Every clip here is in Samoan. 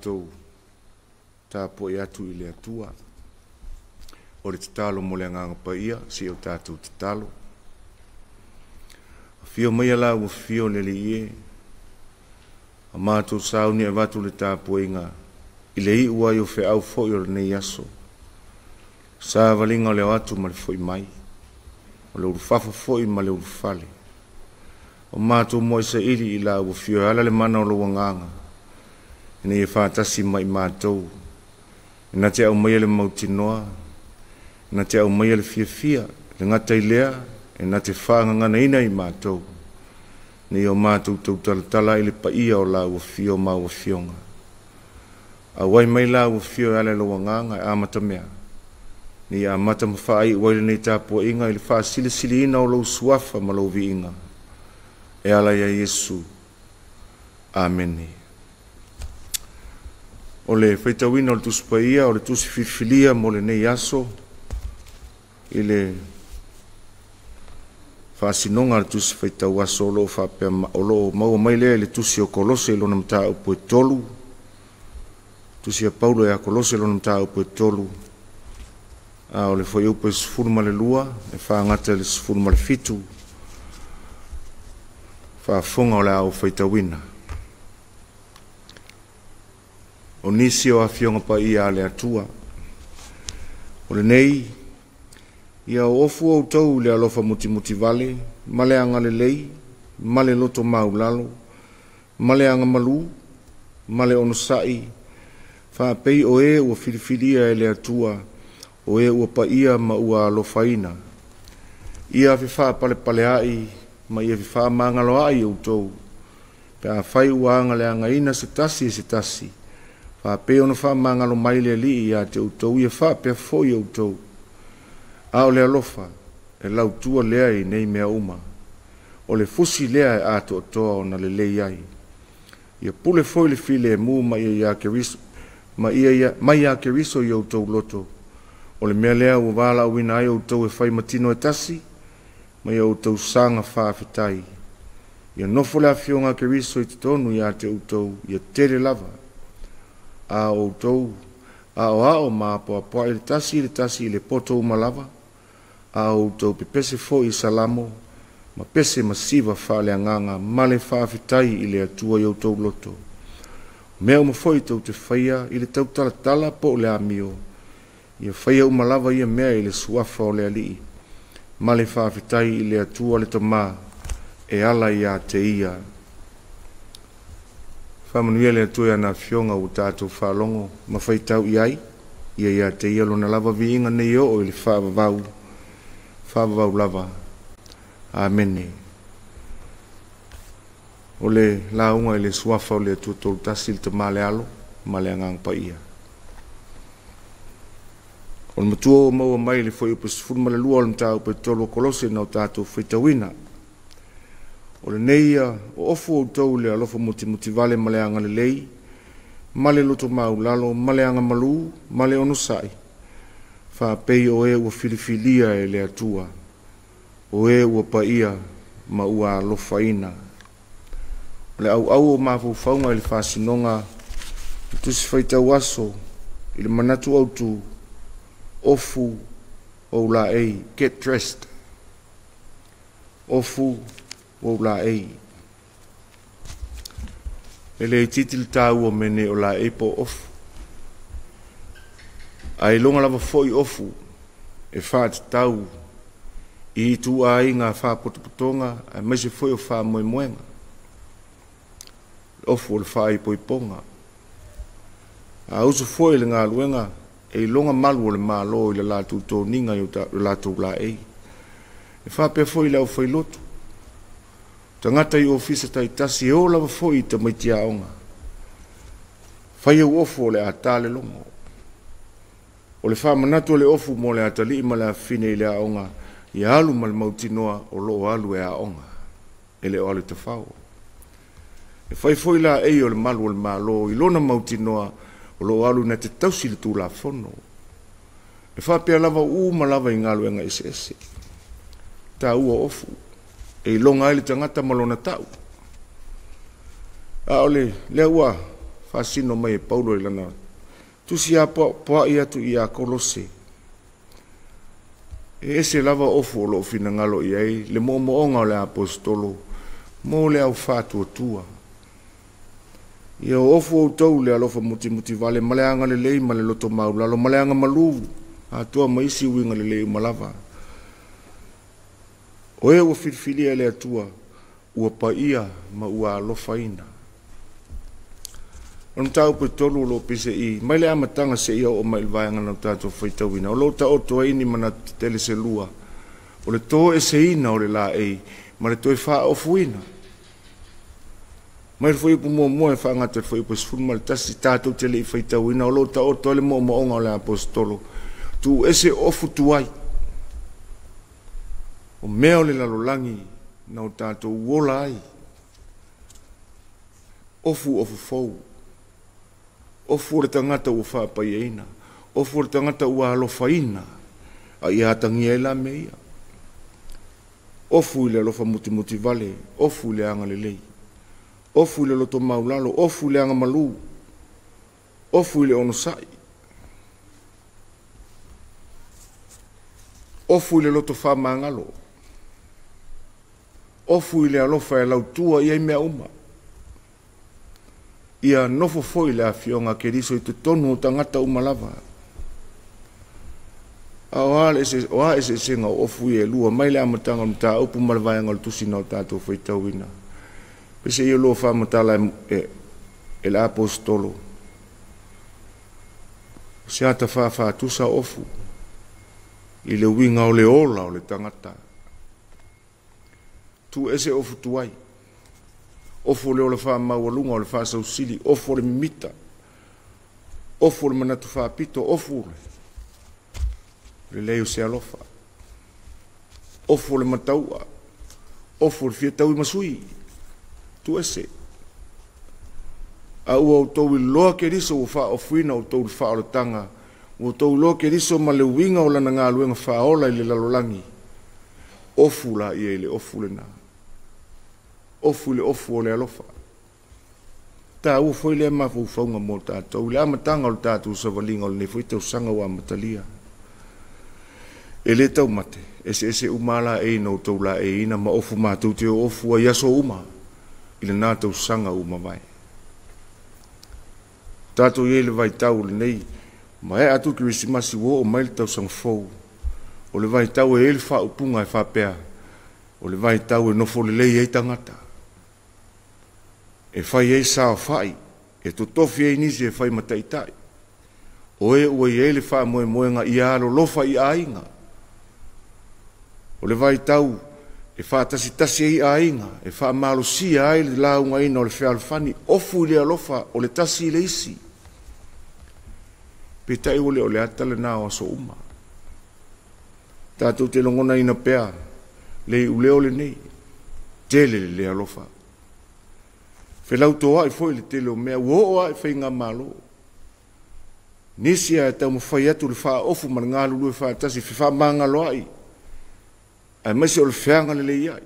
tatou tapuai atu i le Atua. O le tatalo mo le Agaga Paia, se i o tatou tatalo. Afio maia la ua afio le Alii e, a matou sauni e avatu le tapuaiga i le iu ai o feau foi o lenei aso. Savaliga o le o atu ma le foi mai, o le ulufafo foi ma le ulufale. O matou muai saili i la ua afio e ala le mana o lou agaga, ina ia faatasi ma i matou, e na te aumaia le mautinoa, e na te aumaia le fiafia, le gata i lea, e na te faagaganaina i matou, ina ia o matou tautalatala ai le paia o la ua afio ma au afioga. Auai mai la ua afio e ala i lou agaga e amata mea, ina ia amata ma faaiu ai lenei tapuaiga i le faasilisiliina o lou suafa ma lou viiga, e ala ia Iesu. Amene. O le faitauina o le Tusi Paia, o le Tusi Filifilia mo lenei aso, i le faasinoga a le Tusi Faitau Aso o lo o faapea o lo o maua mai lea i le Tusi o Kolose i lona mataupu e 3, Tusi a Paulo ia Kolose lona mataupu e 3, a o le fuaiupu e 12 e faagata i le 17, faafofoga o le a ou faitauina. O nisi o afioga paia a le Atua. O lenei, ia o ofu outou i le alofa mutimutivale, ma le agalelei, ma le loto maulalo, ma le agamalu, ma le onosai, faapei o e ua filifilia e le Atua, o e ua paia ma ua alofaina. Ia fefaapalepaleai ma ia fefaamagaloai outou, pe afai ua agaleagaina se tasi e se tasi, faapei ona faamagalo mai le Alii ia te outou, ia faapea foi outou. A o le alofa, e lautua lea i nei mea uma. O le fusi lea e atoatoa ona lelei ai. Ia pule foi le filemu mai ia Keriso, mai ia Keriso i outou loto. O le mea lea ua valaauina ai outou e fai ma tino e tasi, ma ia outou saga faafetai. Ia nofo le afioga a Keriso i totonu ia te outou, ia tele lava. A outou, aoao ma apoapoai le tasi i le tasi i le poto uma lava, a outou pepese foi i salamo, ma pese ma siva faaleagaga, ma le faafetai i le Atua i outou loto. O mea uma foi tou te faia i le tautalatala po o le amio, ia faia uma lava ia mea i le suafa o le Alii, ma le faafetai i le Atua le Tama, e ala ia te ia. Faamanuia le Atua i ana afioga ua tatou faalogo ma faitau i ai, ia ia te ia lona lava viiga nei oo i le faavavau, faavavau lava. Amene. O le lauga i le suafa o le Atua Tolutasi, le Tama, le Alo ma le Agaga Paia. O le matua ua maua mai le fuaiupu 12 o le mataupu e 3 o Kolose na o tatou faitauina. O lenei ia o ofu outou i le alofa mutimutivale ma le agalelei, ma le loto maulalo, ma le agamalu, ma le onosai, faapei o e ua filifilia e le Atua, o e ua paia ma ua alofaina. O le auau o mafaufauga i le faasinoga i Tusi Faitau Aso i le manatu autu, ofu ou laei, get dressed, ofu ou laei. E le itiiti le taua o mea nei o laei po o ofu. A iloga lava foi ofu e faatatau i ituaiga faapotopotoga aemaise foi o faamoemoega. Le ofu o le faaipoipoga. A usu foi le galuega e iloga malu o le Malo i le latou toniga i o latou laei. E faapea foi i le aufailotu, tagata i ofisa taitasi e oo lava foi i tamaiti aoga. Fai au ofu o le a ta le logo. O le faamanatu o le ofu mo le atalii ma le afafine i le aoga, ia alu ma le mautinoa o lo o alu e aoga, e le o alu i tafao. E fai foi laei o le malu o le Malo i lona mautinoa o lo o alu na te tausi le Tulafono. E faapea lava uma lava i galuega eseese. Taua ofu, e iloga ai le tagata ma lona tau. A o le lea ua faasino mai e Paulo i lana tusi apoapoai atu ia Kolose. E ese lava ofu o loo finagalo i ai le moomooga o le aposetolo mo le au faatuatua. Ia ofu outou le alofa mutimutivale ma le agalelei ma le loto maulalo ma le agamalu atoa ma isi uiga lelei uma lava. O e ua filifilia e le Atua, ua paia ma ua alofaina. O le mataupu e tolu o loo peiseai mai le amataga seia oo mai i le vaega na tatou faitauina, o loo taoto ai ni manatu tetele se lua, o le toeseina o le laei ma le toe faaofuina. Mai le fuaiupu muamua e faagata i le fuaiupu 11 tatou te le i faitauina, o loo taoto ai le moomooga o le aposetolo, tuuese ofu tuai, o mea o le lalolagi na o tatou ola ai, ofu ofu fou, ofu o le tagata ua faapaiaina, ofu o le tagata ua alofaina, a ia atagia ai la mea ia. Ofu i le alofa mutimutivale, ofu i le agalelei, ofu i le loto maulalo, ofu i le agamalu, ofu i le onosai, ofu i le loto faamagalo, ofu i le alofa e lautua i ai mea uma. Ia nofo foi le afioga a Keriso i totonu o tagata uma lava. A o a eseesega o ofu ia e lua mai le amataga o le mataupu ma le vaega o le tusi na o tatou faitauina. Pese ia lua faamatala e le aposetolo, se ata faafaatusa ofu i le uiga o le ola o le tagata. Tuuese ofu tuai, ofu o le ola faamaualuga o le faasausili, ofu o le mimita, ofu o le manatu faapito, ofu o le leai o se alofa, ofu o le mataua, ofu o le fia tauimasui. Tuuese. A ua outou iloa Keriso ua faaofuina outou i le faaolataga, ua outou iloa Keriso ma le uiga o lana galuega faaola i le lalolagi, ofu la ia i le ofu lena, ofu i le ofu o le alofa. Taua foi lea mafaufauga mo tatou i le amataga o le tatou savaliga o lenei foi tausaga ua amatalia. E le taumate, eseese uma laei na outou laeiina ma ofu matou te o ofu ai aso uma i lena tausaga ua mavae. Tatou i ai le vaitau lenei, maea atu Kerisimasi ua oo mai le tausaga fou, o le vaitau e i ai le faaupuga e faapea, o le vaitau e nofo lelei ai tagata, e fai ai saofai, e totofi ai nisi e fai mataitai, o e ua i ai le faamoemoega ia alolofa i aiga. O le vaitau e faatasitasi ai aiga, e faamalosia ai le laugaina o le fealofani, ofu i le alofa o le tasi i le isi. Peitai ua le o le ata lena o aso uma. Tatou te logonaina pea le iuleo lenei, tele le le alofa. Felautoai foi le tele o mea, ua oo lava i faigamalo. Nisi ae taumafai atu le faaofu ma le galulue faatasi, fefaamagaloai, aemaise o le feagalelei ai.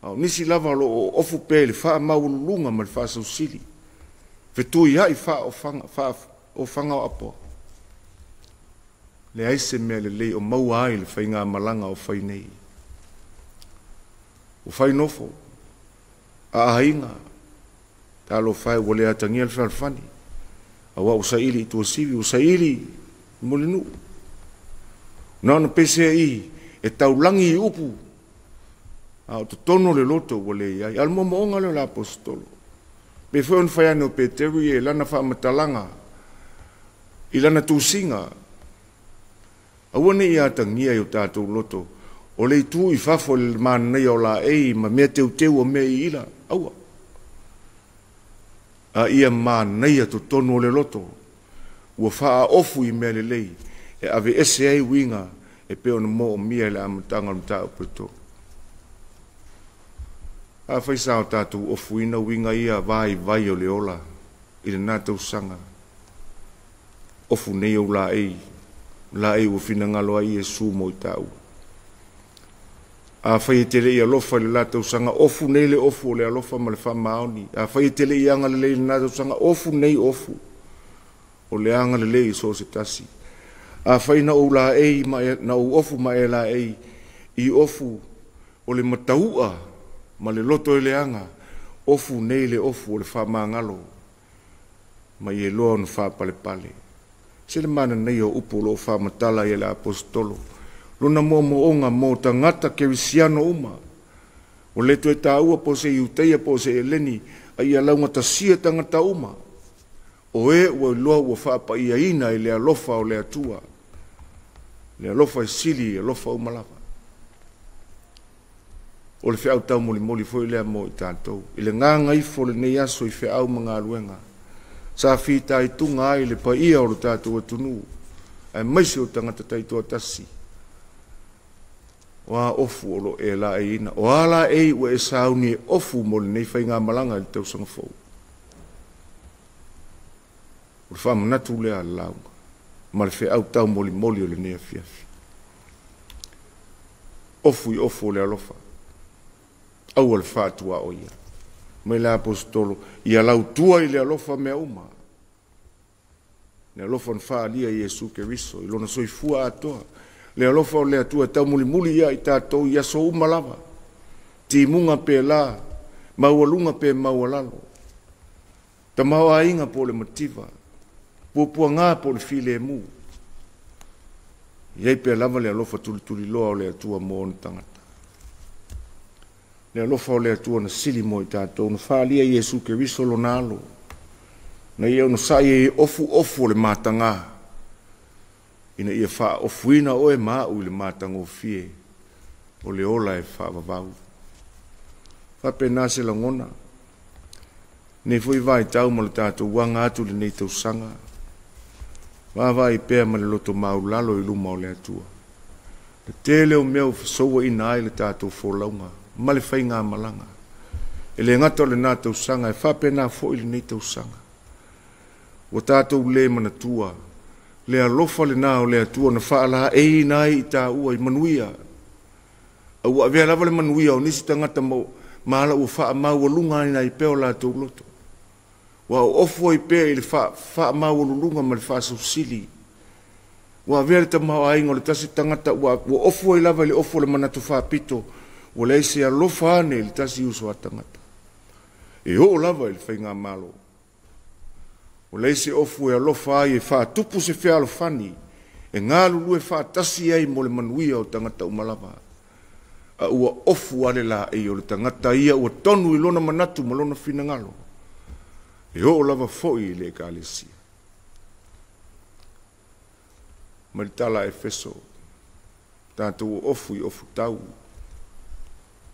A o nisi lava o loo ofu pea i le faamaualuluga ma le faasausili, fetuiai faaofaga o apoa. Leai se mea lelei o maua ai le faigamalaga o fai nei. Ua fai nofo, a aiga, talofa e ua le atagia le fealofani, aua ua saili i Tuasivi, ua saili i Mulinuu. Na ona peseai e taulagi i upu, a o totonu o le loto ua le i ai. A o le moomooga lea o le aposetolo. Pe foi ona fai ane o Peteru ia i lana faamatalaga, i lana tusiga, aua ne i atagia i o tatou loto, o le itu i fafo i le manaia o laei ma mea teuteu o mea i ila, aua. A ia manaia totonu o le loto, ua faaofu i mea lelei, e aveese ai uiga e pei ona moomia i le amataga o le mataupu e tolu. Afai sa o tatou ofuina uiga ia vaivai o le ola i lena tausaga, ofu nei ou laei, laei ua finagalo ai Iesu mo i taua. Afai e te le i alofa i le la tausaga, ofu nei le ofu o le alofa ma le faamaoni. Afai e te le i agalelei i lena tausaga, ofu nei ofu o le agalelei i so o se tasi. Afai na ou laei ma e, na ou ofu ma e laei i ofu o le mataua ma le loto e leaga, ofu nei le ofu o le faamagalo ma ia iloa ona faapalepale. Se le mananaia o upu o lo o faamatala ai e le Aposetolo lona moomooga mo tagata kerisiano uma. Ua le toe taua po o se Iutaia po o se Eleni, a ia laugatasia tagata uma, o e ua iloa ua faapaiaina i le alofa o le Atua, le alofa e sili i alofa uma lava. O le feau taumolimoli foi lea mo i tatou. I le gagaifo o lenei aso i feau ma galuega, sa fitaituga ai le paia o le tatou atunuu, aemaise o tagata taitoatasi. O a ofu o lo o e laeiina? O a laei ua e sauni e ofu mo lenei faigamalaga i le tausaga fou? O le faamanatu lea a le lauga ma le feau taumolimoli o lenei afiafi. Ofu i ofu o le alofa, aua le faatuaoia. Mai le Aposetolo, ia lautua i le alofa mea uma. Le alofa na faaalia i Iesu Keriso i lona soifua atoa. Le alofa o le Atua e taumulimuli ia i tatou i aso uma lava. Timuga pe la, maualuga pe maualalo. Tamaoaiga po o le mativa, puapuaga po o le filemu. E i ai pea lava le alofa tulituliloa o le Atua mo ona tagata. Le alofa o le Atua na sili mo i tatou, na faaalia i Iesu Keriso lona alo, na ia onosai ai e ofuofu o le mataga, ina ia faaofuina oe ma au i le matagofie o le ola e faavavau. Faapena se lagona, nei foi vaitau ma le tatou aga atu i lenei tausaga, vaavaai pea ma le loto maulalo i luma o le Atua. Le tele o mea ua fesouaina ai le tatou folauga ma le faigamalaga. E le gata o lena tausaga, e faapena foi lenei tausaga. Ua tatou le manatua le alofa lena o le Atua na faalaeiina ai i taua i manuia. A ua avea lava le manuia o nisi tagata ma ala ua faamaualuga ai pea o latou loto. Ua ofu ai pea i le faamaualuluga ma le faasausili. Ua avea le tamaoaiga o le tasi tagata ua ofu ai lava i le ofu o le manatu faapito, ua leai se alofa ane i le tasi uso a tagata. E oo lava i le faigamalo. Ua leai se ofu e alofa ai e faatupu se fealofani, e galulue faatasi ai mo le manuia o tagata uma lava. A ua ofu lava le laei o le tagata ia ua tonu i lona manatu ma lona finagalo. E oo lava foi i le Ekalesia. Mai le tala a Efeso, tatou ofu i ofu tau,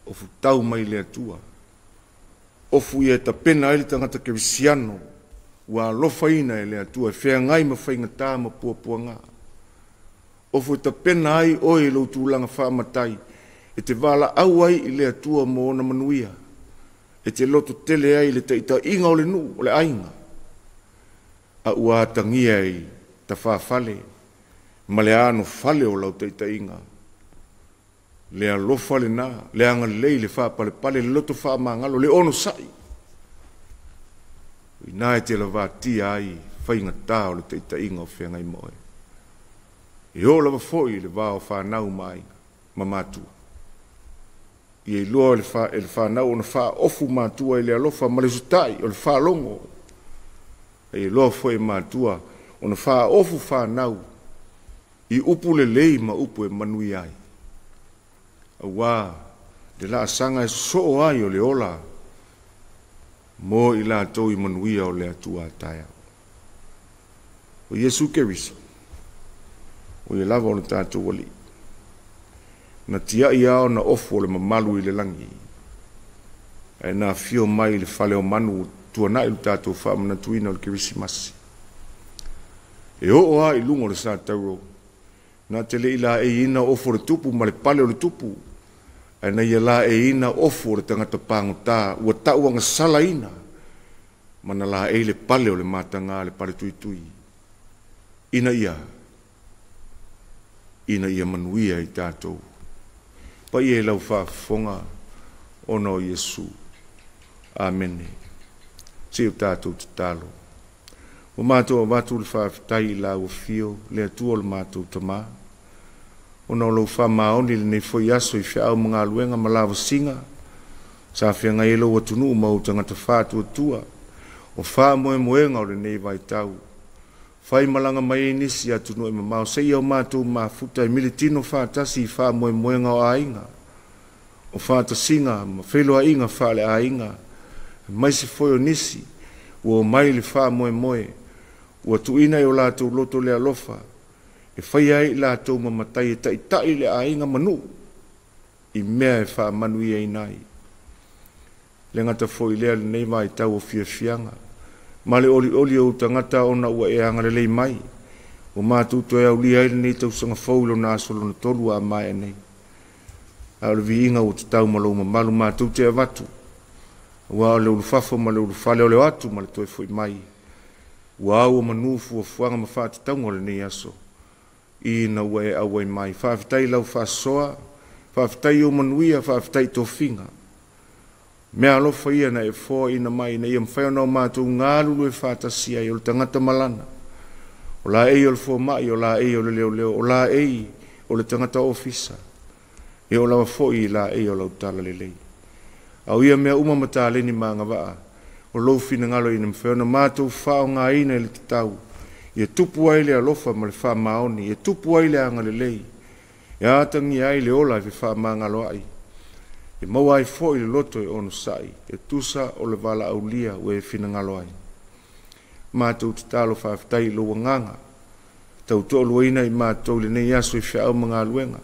ofu tau mai le Atua. Ofu ia e tapena ai le tagata kerisiano ua alofaina e le Atua e feagai ma faigata ma puapuaga. Ofu e tapena ai oe i lou tulaga faamatai, e te valaau ai i le Atua mo ona manuia, e te lototele ai i le taitaiga o le nuu, o le aiga, a ua atagia i tafafale ma le anofale o lau taitaiga. Le alofa lena, le agalelei, le faapalepale, le loto faamagalo, le onosai. O i ina e te lavatia ai faigata o le taitaiga o feagai ma oe. E oo lava foi i le va o fanau ma aiga ma matua. Ia iloa e le fanau ona faaofu matua i le alofa ma le usitai o le faalogo. A ia iloa foi e matua ona faaofu fanau i upu lelei ma upu e manuia ai. Aua le laasaga e sosoo ai o le ola mo i latou i manuia o le Atua a taeao. O Iesu Keriso, o ia lava o le tatou Alii, na tiai lava ona ofu o le mamalu i le lagi, ae na afio mai i le fale o manu tuanai lo tatou faamanatuina o le Kerisimasi. E oo lava i luga o le satauro, na te le i laeiina ofu o le tupu ma le pale o le tupu, ae na ia laeiina ofu o le tagata pagota ua tauagasalaina ma na laei le pale o le mataga, le pale tuitui, ina ia manuia i tatou. Paia i lau faafofoga ona o Iesu. Amene. Se i o tatou tatalo. Ua matou avatu le faafetai i lau afio, le Atua o le matou Tamā, ona o lou faamaoni i lenei foi aso i feau ma galuega ma lavasiga sa feagai ai lou atunuu ma ou tagata faatuatua. O faamoemoega o lenei vaitau, faimalaga mai ai nisi atunuu e mamao seia o matou mafuta e militino faatasi i faamoemoega o aiga, o faatasiga ma feiloaiga faaleaiga, aemaise foi o nisi ua omai i le faamoemoe ua tuuina i o latou loto le alofa e faia ai i latou ma matai e taitai le aiga ma nuu i mea e faamanuiaina ai. Le gata foi lea lenei vaitau o fiafiaga ma le olioli o ou tagata ona ua e agalelei mai, ua matou toe aulia ai lenei tausaga fou i lona aso lona 3 ua maea nei. A o le viiga ua tatau ma lou mamalu matou te avatu, aua o le ulufafo ma le ulufale, o le o atu ma le toe foi mai, ua au o manu fuafuaga ma faatatauga o lenei aso, ina ua e auai mai. Faafetai i lau faasoa, faafetai i ou manuia, faafetai i tofiga. Meaalofa ia na e foaina mai ina ia mafai ona o matou galulue faatasi ai, o le tagata malana, o laei o le fomai, o laei o le leoleo, o laei o le tagata ofisa, e oo lava foi i laei o lau talalelei. A o ia mea uma ma taleni ma agavaa, o lou finagalo ina mafai ona matou faaaogaina i le tatau, ia tupu ai le alofa ma le faamaoni, ia tupu ai le agalelei, e atagia ai le ola e fefaamagaloai, e maua ai foi le loto e onosai, e tusa o le valaaulia ua e finagalo ai. Matou tatalo faafetai i lou agaga, tautoaluaina i matou i lenei aso i feau ma galuega.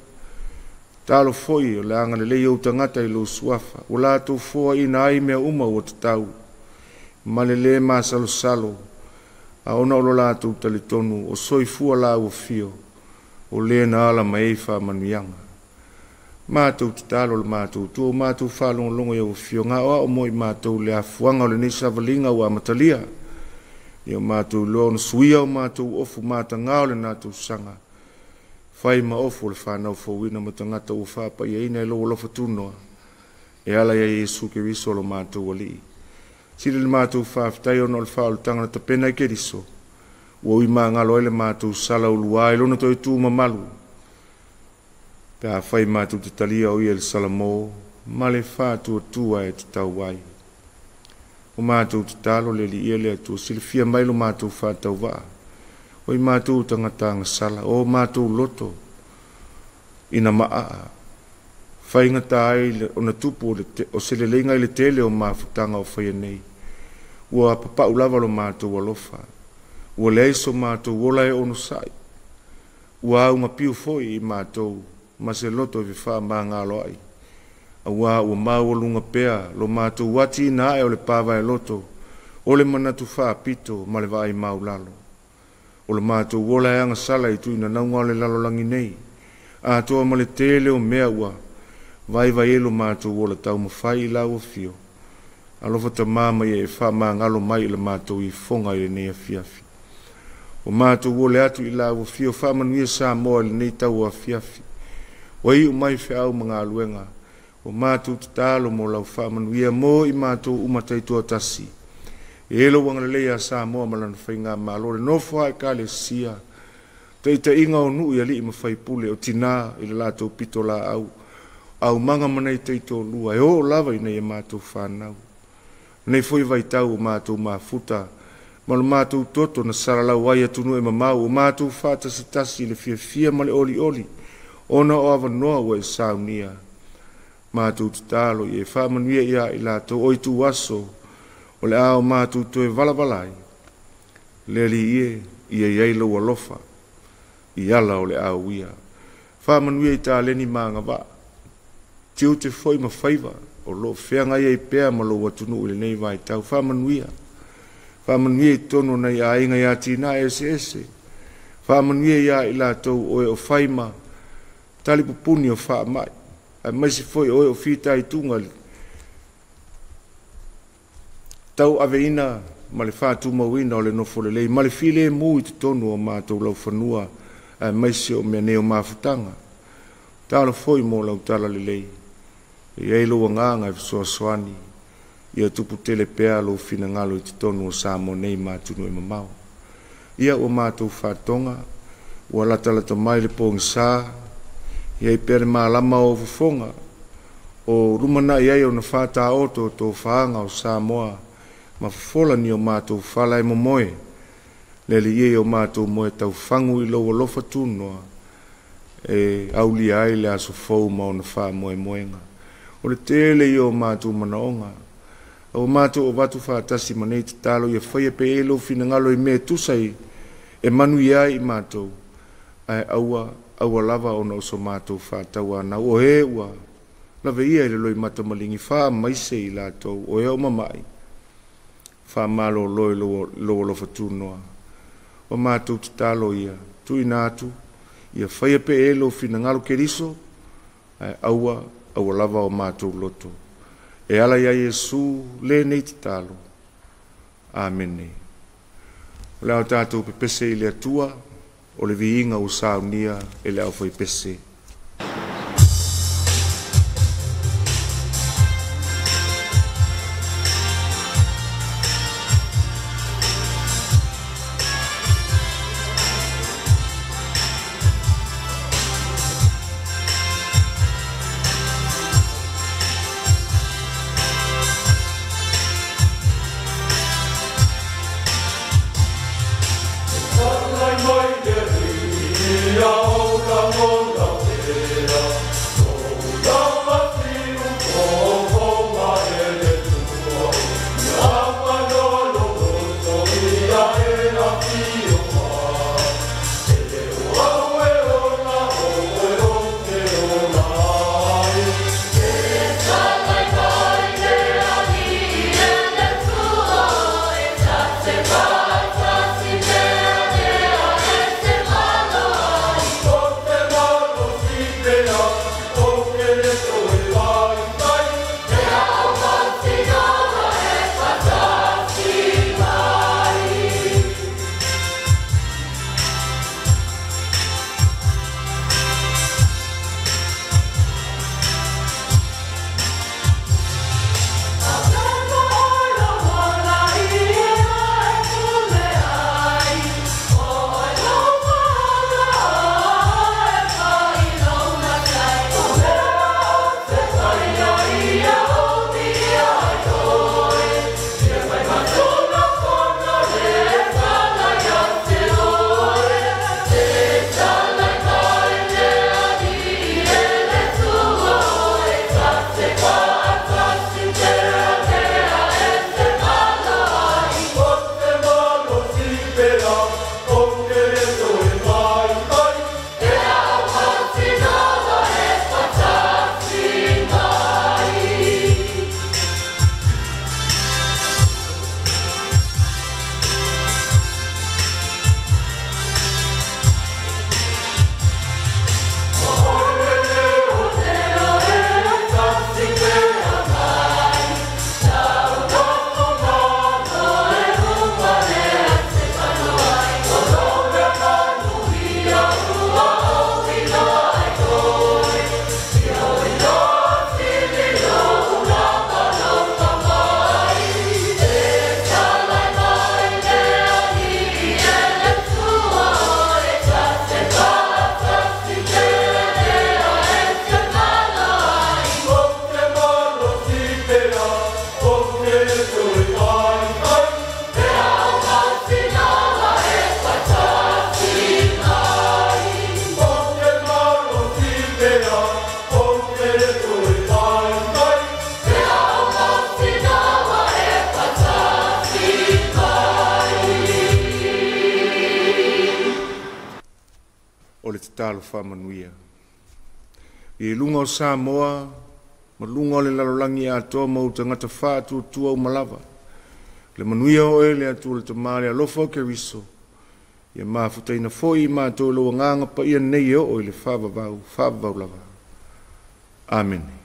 Tatalo foi o le agalelei o ou tagata i lou suafa, ua latou foaina ai mea uma ua tatau, ma le lē masalosalo, a ona o lo latou talitonu o soifua laua fio, o le na ala mai ai faamanuiaga. Matou tatalo le matou tua, o matou faalogologo i au afioga aoao mo i matou le afuaga o lenei savaliga ua amatalia. Ia o matou iloa ona suia o matou ofu mataga o lena tausaga, fai ma ofu o le fanau fouina ma tagata ua faapaiaina e lou alofa tunoa, e ala ia Iesu Keriso lo matou Alii. Sili le matou faafetai ona o le faaolataga na tapena i Keriso, ua ui magalo ai le matou sala uluā i lona toe tu mamalu, pe afai matou te talia o ia le Salamo ma le faatuatua e tatau ai. O matou tatalo le Alii e le Atua, silafia mai lo matou faatauvaa, o i matou tagata agasala, o matou loto ina maa, faigata ai ona tupu o se leleiga i le tele o mafutaga o faia nei. Ua papau lava lo matou alofa, ua leai so matou ola e onosai, ua augapiu foi i matou ma se loto e fefaamagaloai, auā ua maualuga pea lo matou atiina ae o le pavaeloto, o le manatu faapito ma le vaai maulalo. O le matou ola e agasala i tuinanauga o le lalolagi nei, atoa ma le tele o mea ua vaivai ai lo matou ola taumafai i lau afio. Alofa Tamā ma ia e faamagalo mai i le matou ifoga i lenei afiafi. Ua matou ole atu i lau afio, faamanuia Samoa i lenei tauafiafi. Ua iu mai feau ma galuega, ua matou tatalo mo lau faamanuia mo i matou uma taitoatasi. E i lou agalelei ia Samoa ma lana faigamalo, le nofo a ekalesia, taitaiga o nuu i alii ma faipule, o tinā i le latou pitolaau, aumaga ma nai taitoalua, e oo lava ina ia matou fanau. Lenei foi vaitau o matou mafuta ma lo matou toto na salalau ai atunuu e mamao, ua matou faatasitasi i le fiafia ma le olioli ona o avanoa ua e saunia. Matou tatalo ia e faamanuia ia i latou o ituaso o le a o matou toe valavala ai. Le Alii e, ia i ai lou alofa i ala o le auia. Faamanuia i taleni ma agavaa, tiute foi ma faiva o loo feagai ai pea ma lou atunuu i lenei vaitau. Faamanuia, faamanuia i totonu o nai aiga i atinae eseese. Faamanuia ia i latou o e o fai ma talipupuni o faamai, aemaise foi o e o fitaituga i le tauaveina ma le faatumauina o le nofo lelei ma le filemu i totonu o matou laufanua, aemaise o mea nei o mafutaga. Talo foi mo lau tala lelei. E i ai lou agaga e fesoasoani ia tupu tele pea lou finagalo i totonu o Samoa nei ma atunuu e mamao. Ia ua matou faatoga, ua latalata mai le pogisa, i ai pea le malama o fofoga, o lumanai ai ona fātaoto tofaga o Samoa ma fofola ni o matou fala e momoe, le alii e o matou moe taufagu i lou alofa tunoa, e aulia ai le aso fou ma ona faamoemoega. O le tele ia o matou manaoga, ua matou avatu faatasi ma nei tatalo ia faia pea i lou finagalo i mea e tusa ai e manuia ai i matou, ae aua aua lava ona o so matou faatauanau. O e ua lave ia i le loimata maligi faamaise i latou, o e o mamai, faamalolo i lou alofa tunoa. O matou tatalo ia, tuuina atu, ia faia pea i lou finagalo Keriso, ae aua aua lava o matou loto. E ala ia Iesu lenei tatalo. Amene. O le a tatou pepese i le Atua, o le viiga ua saunia e le aufaipese. O le tatalo faamanuia. I luga o Samoa, ma luga o le lalolagi atoa ma ou tagata faatuatua uma lava. Le manuia o oe le Atua le Tama le alofa o Keriso, ia mafutaina foi i matou lou agaga paia nei e oo i le faavavau, faavavau lava. Amene.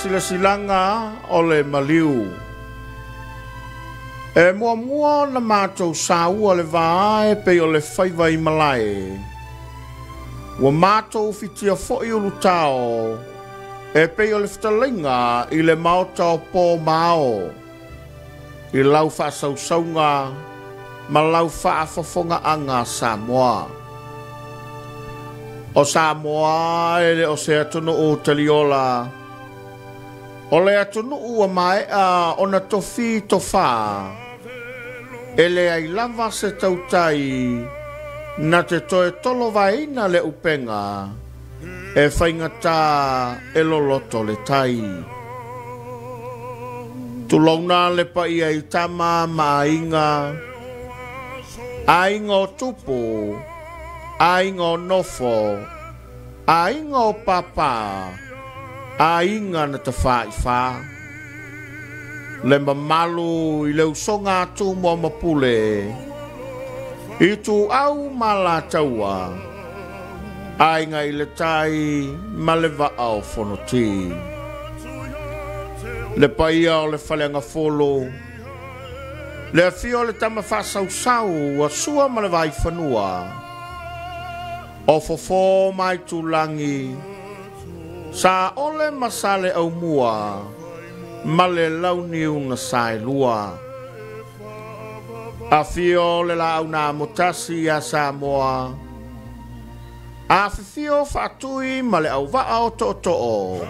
Faasilasilaga o le Maliu. E muamua ona matou saua le va e pei o le faiva i malae. Ua matou fitia foi ulutao e pei o le fetalaiga i le maota o po ma ao, i lau faasausauga ma lau faafofogaaga Samoa. O Samoa e le o se atunuu taliola, o le atunuu ua maea ona tofi tofā, e leai lava se tautai na te toe tolovaeina le upega e faigata e loloto le tai. Tulouna le paia i tama ma aiga, aiga o tupu, aiga o nofo, aiga o pāpā, aiga na tafaifa. Le mamalu i le usoga a Tumua ma Pule, Ituau ma Alataua, Aiga i le Tai ma le Vaa o Fonoti. Le paia o le Faleagafulu, le afio o le tama faasausau ua sua ma le vaifanua, o Fofo ma Aitulagi, Saole ma Saleaaumua ma le Launiu na Saelua. Afio le Laau na Amotasi ia Samoa, afifio Faatui ma le Auvaa o Tootoo,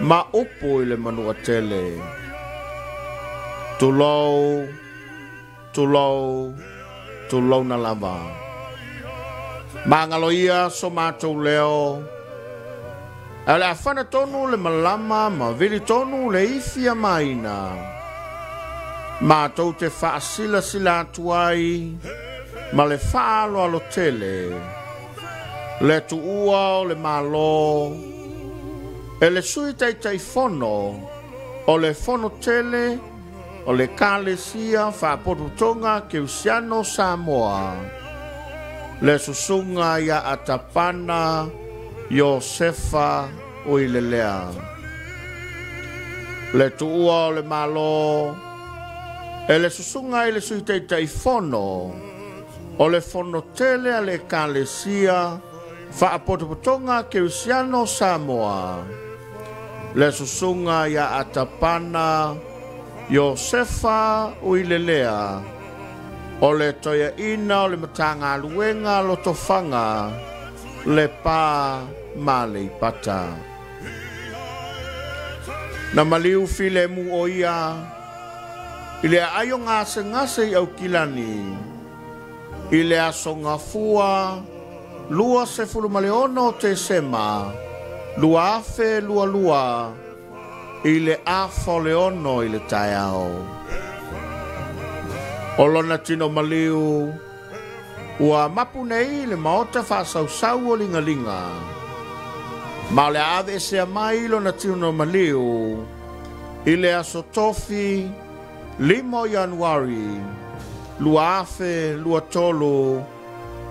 ma upu i le Manuatele. Tulou, tulou, tulouna lava. Magalo ia so matou leo, ae o le a fana tonu le malama ma vili tonu le ifi a maina. Matou te faasilasila atu ai ma le faaaloalo tele le tuua o le Malo e le Sui Taitaifono o le Fono Tele o le Ekalesia Faapotopotoga Kerisiano Samoa, le Susuga ia Atapana Iosefa Uilelea. Le tuua o le Malo e le Susuga i le Sui Taitaifono o le Fono Tele a le Ekalesia Faapotopotoga Kerisiano Samoa, le Susuga ia Atapana Iosefa Uilelea, o le Toeaina o le Matagaluega Lotofaga, Lepa ma Aleipata. Na maliu filemu o ia i le aai o gasegase i Aukilani i le aso Gafua 26 Tesema 2022 i le 5:30 i le taeao. O lona tino maliu ua mapu nei le maota faasausau o Ligalinga, ma o le a aveesea mai lona tino maliu i le aso Tofi 5 o Ianuari 2023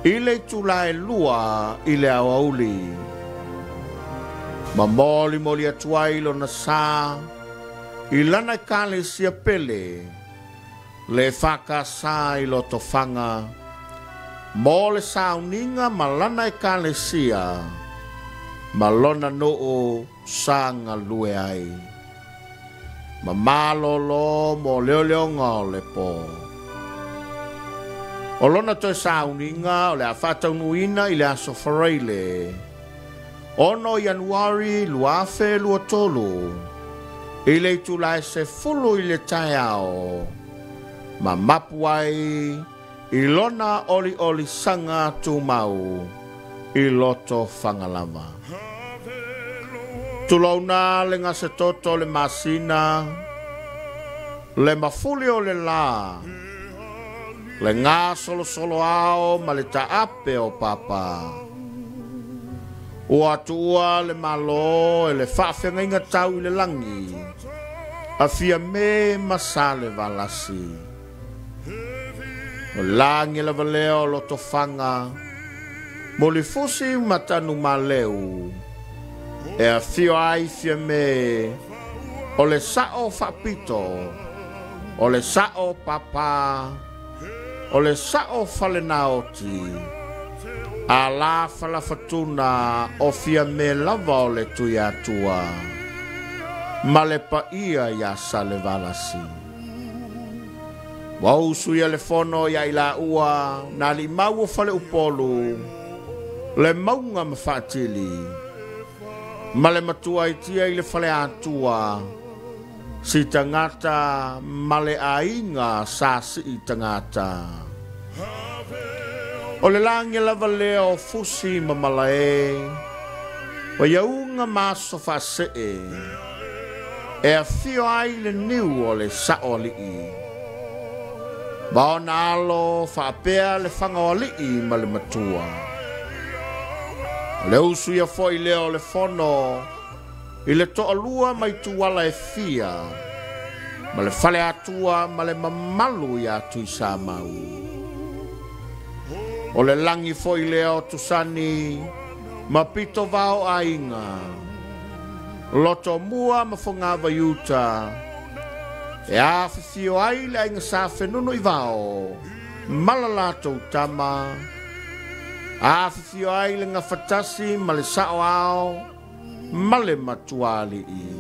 i le itula e 2 i le aoauli. Ma molimoli atu ai lona sa i lana ekalesia pele, le EFKS i Lotofaga, mo le sauniga ma lana ekalesia ma lona nuu sa galue ai. Ma malolo mo leoleoga o le po. O lona toe sauniga o le a faataunuuina i le aso Faraile 6 Ianuari 2023 i le itula e 10 i le taeao, ma mapu ai i lona oliolisaga tumau i Lotofaga lava. Tulouna le gasetoto o le masina, le mafuli o le la, le gasolosolo ao ma le taape o papa. Ua tuua le Malo e le faafeagaiga tau i le lagi, a Fiame ma Salevalasi. O le lagi lava lea o Lotofaga, Mulifusi ma Tanumaleu. E afio ai Fiame o le Sao Faapito, o le Sao Papa, o le Sao Falenaoti, a la falafatuna o Fiame lava o le Tuiatua ma le paia ia Salevalasi. Ua usu ia le fono ia i laua na limau o Faleupolu, le mauga ma faatili, ma le matuaitia i le faleatua, si tagata ma le aiga sa sii tagata. O le lagi lava lea o fusi ma malae, o iauga ma aso faasee, e afio ai le niu o le sao alii. Ma ona alo faapea le fagaoalii ma le matua. O le usu ia foi lea o le fono i le toalua mai tuala e fia, ma le faleatua ma le mamalu ia Tuisamau. O le lagi foi lea o Tusani ma pitovao aiga, Lotomua ma Fogavaiuta, e afifio ai le aiga sa Fenunuivao ma la latou tama, afifio ai le gafatasi ma le saoao ma le matualii.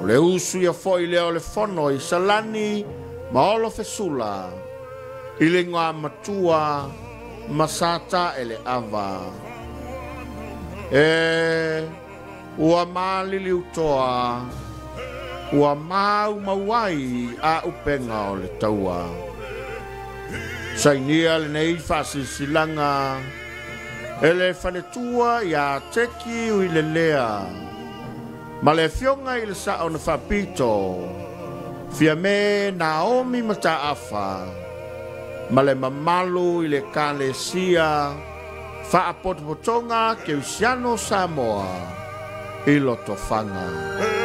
O le usu ia foi lea o le fono i Salani ma Olofesula, i le igoa matua ma Sataeleava. E ua maliliutoa, ua maumau ai auupega o le taua. Sainia lenei faasilasilaga e le faletua ia Teki Uilelea ma le afioga i le Sao na Faapito, Fiame Naomi Mataafa, ma le mamalu i le Ekalesia Faapotopotoga Kerisiano Samoa i Lotofaga.